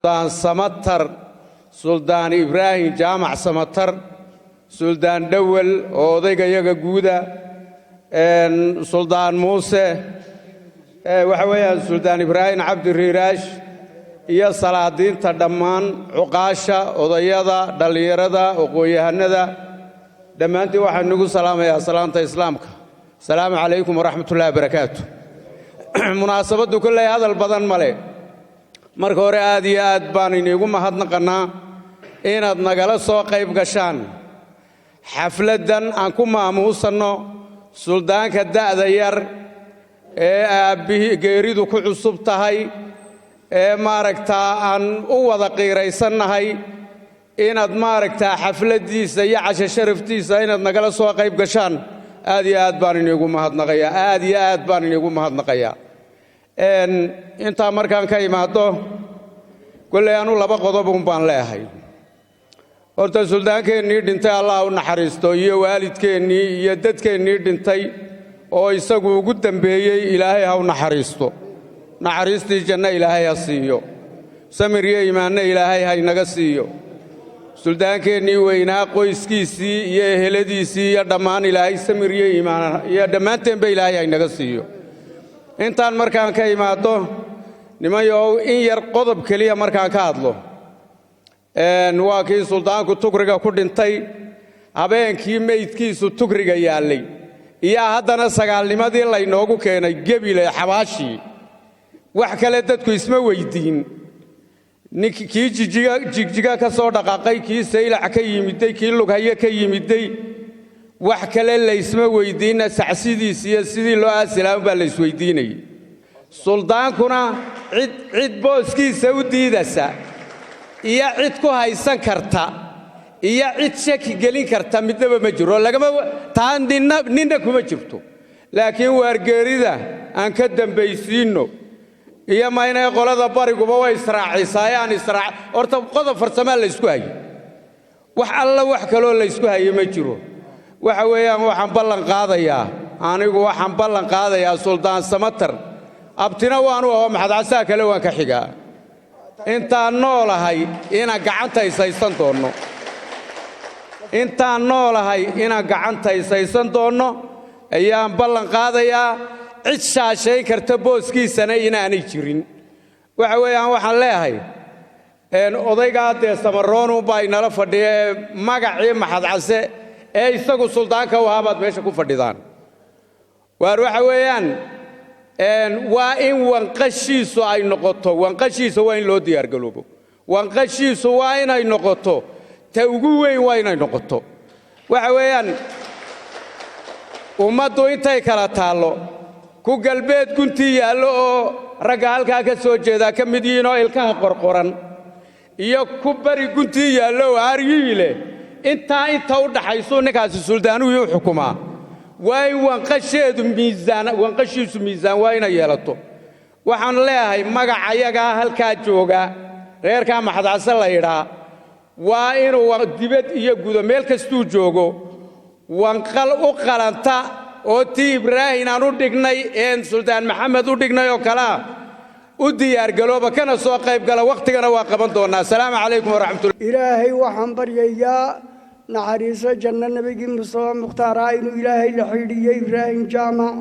Suldaan Samatar, Suldaan Ibraahim Jaamac Samatar, Suldaan Dhowel oo odaygayaga guuda, Suldaan Muuse, waxa weeyaan Suldaan Ibraahim Cabdi Riiraash iyo salaadiinta dhammaan, cuqaasha, odayada, dhallinyarada, aqoon-yahanada, dhammaantiin waxaan nugu salaamayaa salaamta Islaamka. Asalaamu calaykum waraxmatullahi wabarakaatu. Munaasabaddu kolley hadal badan ma le. Marka hore aad iyo aad baan iniigu mahadnaqannaa inaad nagala soo qayb gashaan xafladdan aan ku maamuusanno suldaanka da'da yar ee aabbihii geeridu ku cusub tahay, ee maaragtaa aan u wada qiiraysannahay inaad maaragtaa xafladdiisa iyo casho sharaftiisa inaad nagala soo qayb gashaan. Aad iyo aad baan iniigu mahadnaqayaa, aad iyo aad baan iniigu mahadnaqayaa. Intaa markaan ka imaaddo, kolley anu laba qodob un baan leeahay. Horta suldaankeennii dhintay Allah u naxariisto, iyo waalidkeennii iyo dadkeennii dhintay oo isagu ugu dembeeyey, Ilaahay ha u naxariisto, naxariistii janno Ilaahay ha siiyo, samir iyo iimaanna Ilaahay ha inaga siiyo. Suldaankeennii weynaa qoyskiisii iyo eheladiisii iyo dhammaan Ilaahay samir iyo iimaan iyo dhammaanteenba Ilaahay ha inaga siiyo. Intaan markaan ka imaaddo, nimanyow, in yar qodob keliya markaan ka hadlo, waa kii suldaanku Tugriga ku dhintay. Habeenkii meydkiisu Tugriga yaallay iyo haddana sagaalnimadii laynoogu keenay Gebile xabaashii. Wax kale dadku isma weyddiin. Kii Jigjiga ka soo dhaqaaqay, kii Saylac ka yimidday, kii Lughaye ka yimidday, wax kale laysma weyddiinna, sacsidiis iyo sidii loo aasilaaan baa laysweyddiinayay. Suldaankuna cid booskiisa u diidasa iyo cid ku haysan karta iyo cid shaki gelin karta midnaba ma jiro, lagama taa ninna kuma jirto. Laakiin waargeerida aan ka dambaysiinno iyo maynay qolada bariguba way israacisaay aan israac. Horta qodob farsamaa laysku hayo, wax alla wax kaloo laysku hayo ma jiro. Waxa weeyaan, waxaan ballan qaadayaa anigu, waxaan ballan qaadayaa Suldaan Samatar, abtina waanu aho, Maxadcasaa kale waan ka xigaa, intaan noolahay inaan gacanta ishaysan doonno, intaan noolahay inaan gacanta ishaysan doonno ayaan ballan qaadayaa. Cid shaashayn karta booskiisana inaanay jirin. Waxa weeyaan, waxaan leeyahay odaygaa dee Samaroonunbaa inala fadhiya ee magacii Maxadcase ee isagu suldaanka u ahaa baad meesha ku fadhidaan. Waar waxa weeyaan, waa in wanqashiisu ay noqoto, wanqashiisa waa in loo diyaargaloobo, wanqashiisu waa inay noqoto ta ugu weyn, waa inay noqoto. Waxa weeyaan, ummaddu intay kala taallo, ku galbeed guntii yaallo oo ragga halkaa ka soo jeedaa ka mid yihiin oo ilkaha qorqoran, iyo ku bari guntii yaallo oo aaryihii leh, intaa inta u dhaxaysuu ninkaasi suldaanuhii u xukumaa. Waa in wanqasheedu miisaan, wanqashiisu miisaan waa inay yeelato. Waxaan leeyahay magacayagaa halkaa jooga, reerkaa Maxadcase la yidhaa, waa inuu dibad iyo gudo meel kastuu joogo wanqal u qalanta oo tii Ibraahin aan u dhignay een Suldaan Maxamed u dhignay oo kalea u diyaargalooba, kana soo qayb gala. Wakhtigana waa qaban doonnaa. Asalaamu calaykum waraxmatullah. Ilaahay waxaan baryayaa naxariiso janno nebigii Mustafa Mukhtaaraha inuu Ilaahay la xidhiiyey, Ibraahim Jaamac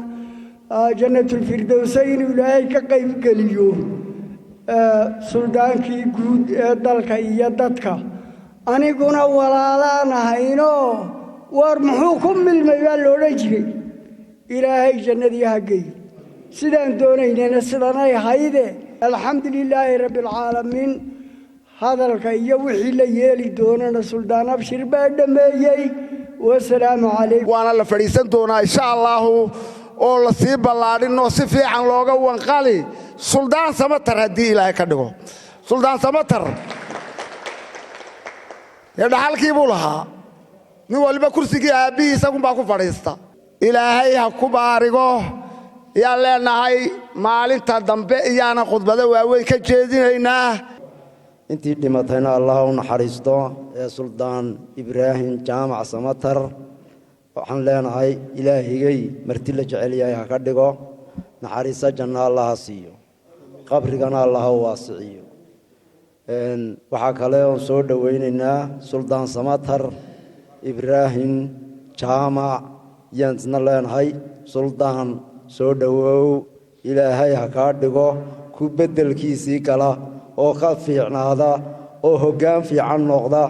Jannatulfirdowsa inuu Ilaahay ka qayb geliyo, suldaankii guud ee dalka iyo dadka. Aniguna walaalaan ahaynoo waar muxuu ku milmay baa la odhan jiray. Ilaahay jannadii ha geeyo. Sidaan doonaynana sidanay hayde. Alxamdu lilaahi rabbi alcaalamiin. Hadalka iyo wixii la yeeli doonana Suldaan Abshir baa dhammeeyey. Wasalaamu calaykum. Waana la fadhiisan doonaa insha Allaahu, oo la sii ballaadhin oo si fiican looga wanqali Suldaan Samatar haddii Ilaahay ka dhigo. Suldaan Samatar dee dhaxalkii buu lahaa, nin waliba kursigii aabbihii isagunbaa ku fadhiista. Ilaahay ha ku baarigo yaan leenahay. Maalinta dambe iyaana khudbado waaweyn ka jeedinaynaa. Intii dhimatayna Allah u naxariisto. Ee Suldaan Ibraahim Jaamac Samatar waxaan leenahay Ilaahigay marti la jecel yahay ha ka dhigo, naxariiso janno Allah ha siiyo, qabrigana Allah ha u waasiciyo. Waxaa kale oon soo dhowaynaynaa Suldaan Samatar Ibraahim Jaamac yaan isna leenahay, suldaan soo dhowow, Ilaahay ha kaa dhigo ku beddelkiisii gala oo ka fiicnaada oo hoggaan fiican noqda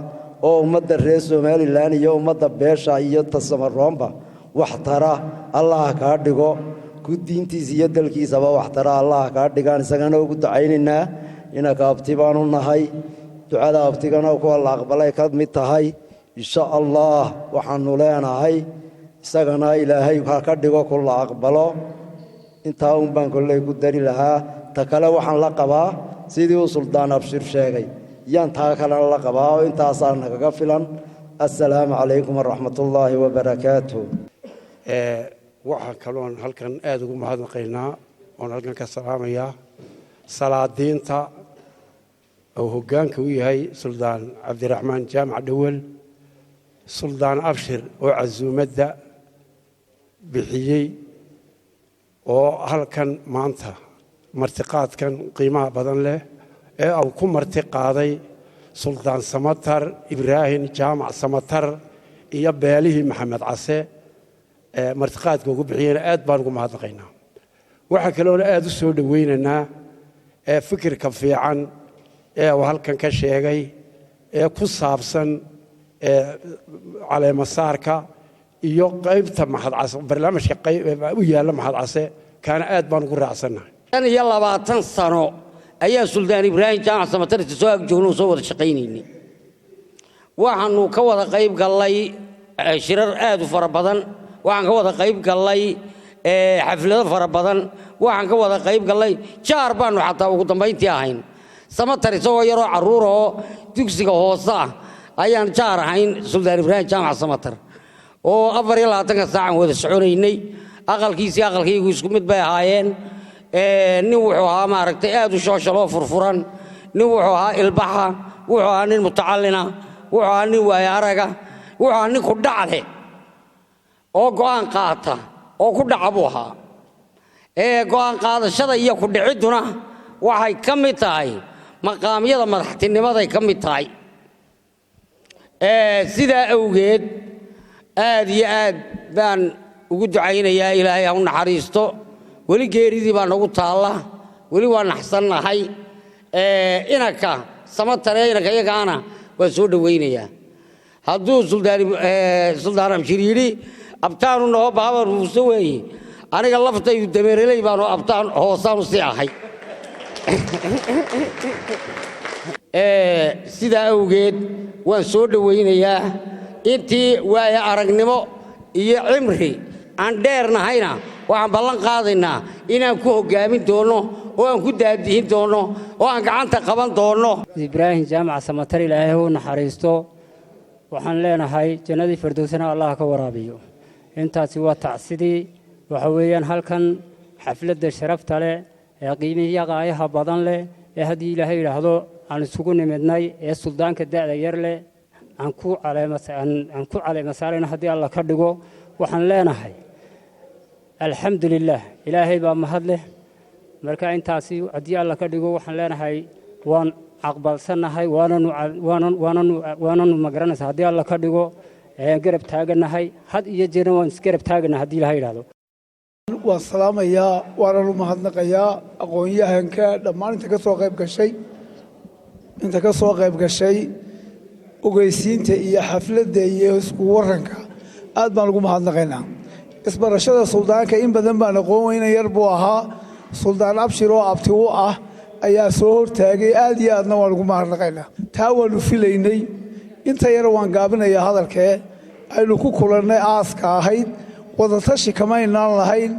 oo ummadda reer Somalilan iyo ummadda beesha iyo tasamaroonba wax tara. Allah ha kaa dhigo ku diintiisa iyo dalkiisaba wax tara, Allah ha kaa dhigaan. Isagana ugu ducaynaynaa. Inaka abti baanu nahay, ducada abtigana kuwa la aqbalay ka mid tahay, insha Allah. Waxaanu leenahay isagana Ilaahay ha ka dhigo ku la aqbalo. Intaa un baan kolley ku dari lahaa. Ta kale waxaan la qabaa sidii uu Suldaan Abshir sheegay, yaan taa kalena la qabaa oo intaasaa nagaga filan. Assalaamu calaykum waraxmatullaahi wabarakaatu. Waxaa kaloon halkan aada ugu mahadnaqaynaa oon halkan ka salaamayaa salaadiinta oo hoggaanka u yahay Suldaan Cabdiraxmaan Jaamac Dhowel, Suldaan Abshir oo casuumadda bixiyey oo halkan maanta martiqaadkan qiimaha badan leh ee uu ku marti qaaday Suldaan Samatar Ibraahim Jaamac Samatar iyo beelihii Maxamed Case ee martiqaadka ugu bixiyeyna aad baan ugu mahadnaqaynaa. Waxaa kaloona aada u soo dhoweynaynaa ee fikirka fiican ee uu halkan ka sheegay ee ku saabsan ee caleemasaarka iyo qaybta Maxad Case, barnaamijka u yaalla Maxad Case, kaana aad baan ugu raacsannahay. 25 sano ayaa Suldaan Ibraahim Jaamac Samatarta soo ag joogno, soo wada shaqaynaynay. Waxaanu ka wada qayb gallay shirar aad u fara badan, waxaan ka wada qayb gallay xaflado fara badan, waxaan ka wada qayb gallay, jaar baanu xataa ugu dambayntii ahayn. Samatar isagoo yaroo carruur oo dugsiga hoose ah ayaan jaar ahayn Suldaan Ibraahim Jaamac Samatar, oo 24-ka saacan wada soconaynay. Aqalkiisii aqalkaygu isku mid bay ahaayeen. Nin wuxuu ahaa maaragtay aad u shooshaloo furfuran, nin wuxuu ahaa ilbaxa, wuxuu ahaa nin mutacallina, wuxuu ahaa nin waayo araga, wuxuu ahaa nin ku dhac leh oo go'aan qaata oo ku dhaca buu ahaa. Go'aan qaadashada iyo ku dhicidduna waxay ka mid tahay maqaamyada madaxtinimaday ka mid tahay. Sidaa awgeed aad iyo aad baan ugu ducaynayaa, Ilaahay ha u naxariisto. Weli geeridii baa nagu taalla, weli waa naxsannahay. Inanka Samatare, inanka iyagaana waan soo dhowaynayaa. Hadduu Suldaan Abshir yidhi abtaanu naho baabar muuse weeye, aniga laftaydu dameereley baanu abtaan hoosaanu sii ahay. Sidaa awgeed waan soo dhowaynayaa. Intii waaya aragnimo iyo cimri aan dheernahayna waxaan ballan qaadaynaa inaan ku hoggaamin doonno oo aan ku daadihin doonno oo aan gacanta qaban doonno. Ibraahim Jaamac Samatar Ilaahay u naxariisto, waxaan leenahay jannadii firdowsana Allah ka waraabiyo. Intaasi waa tacsidii. Waxa weeyaan halkan xafladda sharafta leh ee qiimihii qaayaha badan leh ee haddii Ilaahay yidhaahdo aan isugu nimidnay ee suldaanka da'da yar leh aan ku caleema saarayno haddii Alla ka dhigo, waxaan leenahay alxamdu lilaah, Ilaahay baa mahad leh. Marka intaasi haddii Alla ka dhigo waxaan leenahay waan aqbalsannahay, waananu magaranaysa haddii Alla ka dhigo garab taagannahay, had iyo jeerna waan isgarab taaganahay haddii Ilahay yidhaahdo. Waan salaamayaa, waananu mahadnaqayaa aqoon-yahanka dhammaan inta ka soo qayb gashay, inta ka soo qayb gashay ogeysiinta iyo xafladda iyo isku waranka, aad baan ugu mahadnaqaynaa. Isbarashada suldaanka in badan baan aqoon weyna, yar buu ahaa. Suldaan Abshir oo abti u ah ayaa soo hortaagay, aad iyo aadna waan ugu mahadnaqaynaa. Taa waannu filaynay. Inta yar waan gaabinayaa hadalkee. Aynu ku kulannay aaska ahayd wadatashi kamaynaan lahayn,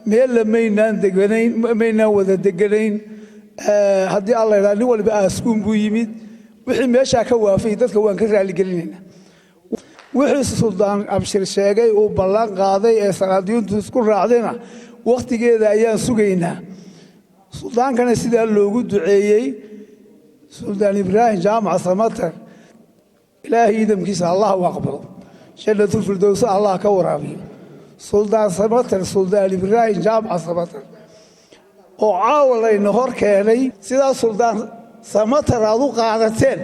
meella maynaan deganayn, maynaan wada deganayn. Haddii Alla idhaha nin waliba aaskuun buu yimid, wixii meeshaa ka waafay dadka waan ka raaligelinaynaa. Wixii Suldaan Abshir sheegay uu ballan qaaday ee salaadiintu isku raacdayna wakhtigeeda ayaan sugaynaa. Suldaankana sidaa loogu duceeyey, Suldaan Ibraahim Jaamac Samatar, Ilaahay idamkiisa Allah u aqbalo, jannatulfirdowsa Allah ka waraabiyo. Suldaan Samatar, Suldaan Ibraahim Jaamac Samatar oo caawa layna hor keenay, sidaa Suldaan Samatar aad u qaadateen,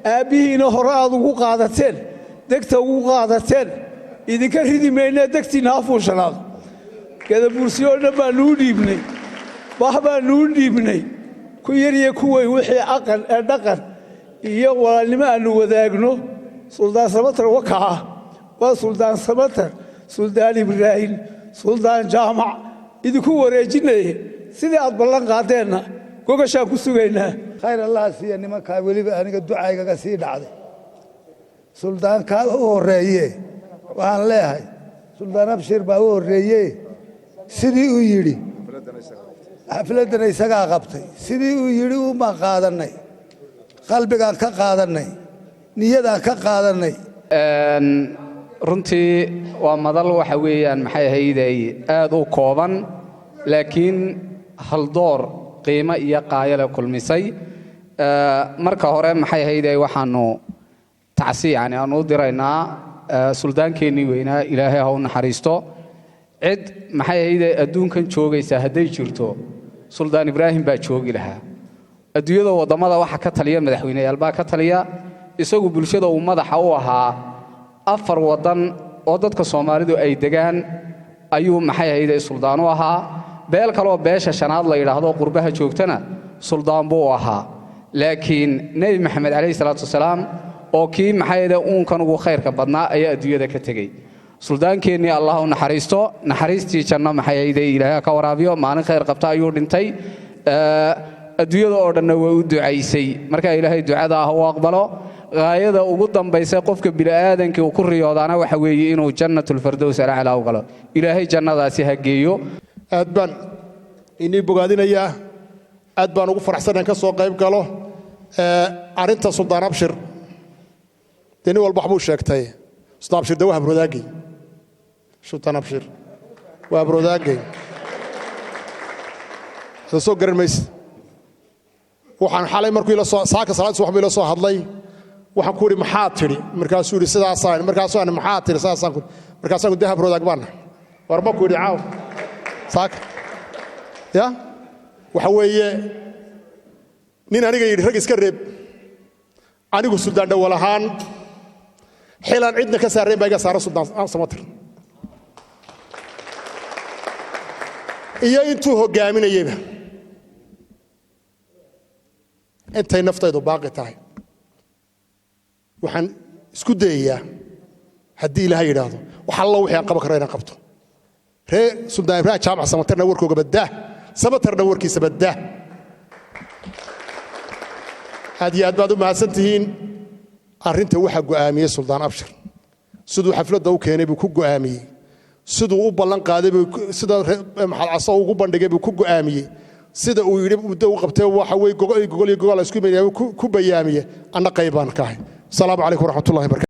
aabbihiina hore aad ugu qaadateen, degta ugu qaadateen, idinka ridi maynee, degtiinna ha fuushanaado. Gadabuursi oo dhan baannu u dhiibnay, bah baannu u dhiibnay, ku yar iyo ku weyn, wixii aqal ee dhaqan iyo walaalnimo aannu wadaagno. Suldaan Samatar wakaca waa Suldaan Samatar, Suldaan Ibraahim, Suldaan Jaamac idinku wareejinaye. Sidii aad ballan qaadeenna gogashaan ku sugaynaa. Khayr Allaha siiya nimankaa. Weliba aniga ducaygaga sii dhacday suldaankaa u horreeye. Waxaan leeyahay Suldaan Abshir baa u horreeye. Sidii uu yidhi xafladdana isagaa qabtay, sidii uu yidhi uun baan qaadannay, qalbigaan ka qaadannay, niyadaan ka qaadannay. Runtii waa madal waxa weeyaan, maxay ahayday, aad u kooban, laakiin haldoor qiimo iyo qaayale kulmisay. Marka hore, maxay ahayday, waxaanu tacsi yani aanu u diraynaa suldaankeennii weynaa. Ilaahay ha u naxariisto. Cid, maxay ahayday, adduunkan joogaysa hadday jirto, Suldaan Ibraahim baa joogi lahaa. Adduunyada waddamada waxa ka taliya madaxweyneyaal baa ka taliya. Isagu bulshada uu madaxa u ahaa, 4 waddan oo dadka Soomaalidu ay degaan ayuu, maxay ahayday, suldaan u ahaa. Beel kaleoo beesha shanaad la yidhaahdo qurbaha joogtana suldaan buu u ahaa. Laakiin Nebi Maxamed calayhi salaatu wasalaam, oo kii, maxay ahayday, uunkan ugu khayrka badnaa, ayaa adduunyada ka tegey. Suldaankeennii Allah u naxariisto, naxariistii janno, maxay ahayday, Ilaahay ka waraabiyo. Maalin khayr qabta ayuu dhintay, adduunyada oo dhanna way u ducaysay. Marka Ilaahay ducada ah u aqbalo. Haayada ugu dambaysa qofka bini'aadankii uu ku riyoodaana waxa weeye inuu Jannatulfardows alaclaa u galo. Ilaahay jannadaasi ha geeyo. Aad baan inii bogaadinayaa, aad baan ugu faraxsan ka soo qayb galo arrinta Suldaan Abshir. Dee nin walba waxbuu sheegtay. Suldaan Abshir de waa habrodaagay, Sultaan Abshir waa habrodaagay, soo soo garan mayse. Waxaan xalay markuu ila soo saaka salaad subax buu ila soo hadlay. Waxaan ku idhi, "Maxaad tidhi?" Markaasuu yidhi, "Sidaasaan." Markaasuu aan, "Maxaad tidhi?" "Sidaasaan ku." Markaasaan ku, "Dee habrodaag baana war ma ku idhi caaw saaka?" Ya waxa weeye nin aniga yidhi, "Rag iska reeb." Anigu suldaan dhowal ahaan xilaan cidna ka saarrayn baa iga saara Suldaan Samatar iyo intuu hoggaaminayeyba. Intay naftaydu baaqi tahay waxaan isku dayayaa, haddii Ilaahay yidhaahdo, wax allo wixii aan qaban karo inaan qabto. Ree Suldaan Ibraahim Jaamac Samatarna warkooga baddaa, Samatarna warkiisa baddaa. Aad iyo aad baad u mahadsan tihiin. Arrinta waxaa go'aamiyey Suldaan Abshir. Siduu xafladda u keenay buu ku go'aamiyey, siduu u ballan qaaday buu, sida Maxal Caso ugu bandhigay buu ku go'aamiyey, sida uu yidhi muddo u qabtay waxa weye gogol gogol iyo gogol la isku imanaya ku bayaamiyey. Anna qayb baan ka ahay. Asalaamu calaykum waraxmatullahi barakatu.